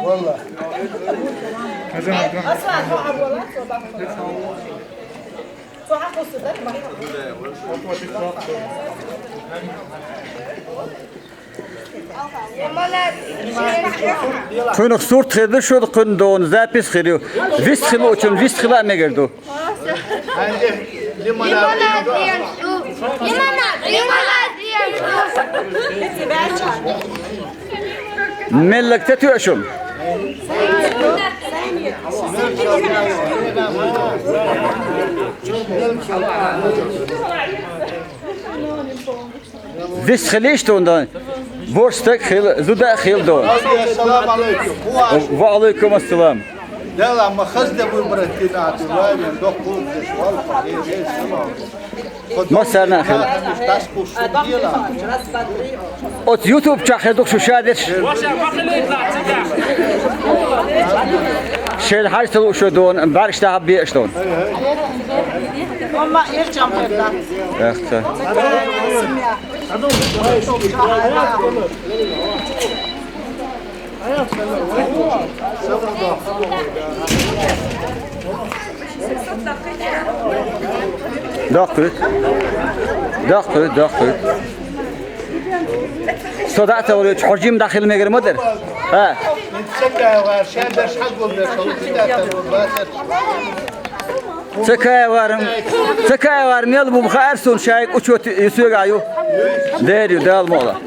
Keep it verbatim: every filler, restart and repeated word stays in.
Валла. Кхуьнах сурт хир ду, шуна кхуьнан дона запись хир ю. Вист хила учун, вист хила а мегар ду. Лимонад, лимонад, лимонад. Меллаг ца тоьа шуна? Вист хилийша тхуна дона. ВорхӀ стаг хила, зуда а хила дона. Салам алейкум. Ва алейкум ассалам. Дела, ма хазде выбрать дина, ты лавин, док кулдеш, вал, фаде, вал, салам. Массарна а хила. Оцу YouTube чохь хир ду шу шадерш. Шел хьажа ца лууш шу дона, бӀаьргаш дахьа беаш дона. Амма ирчам хир дац. Эх, ца. Доккхуьйту. Доккхуьйту, доккхуьйту. Со дӀа а ца гӀур, хьо жима дӀахила мегар ма дара. ХӀа. Ца каьвар, шен дерш хьагулбеш, хьо уьш дӀа а ца гӀур, бацар. Ца каьвар, ца каьвар мел бу хаьара суна, шайга учёт ю соьгахь ю. Дера ю, Дала мукъ лахь.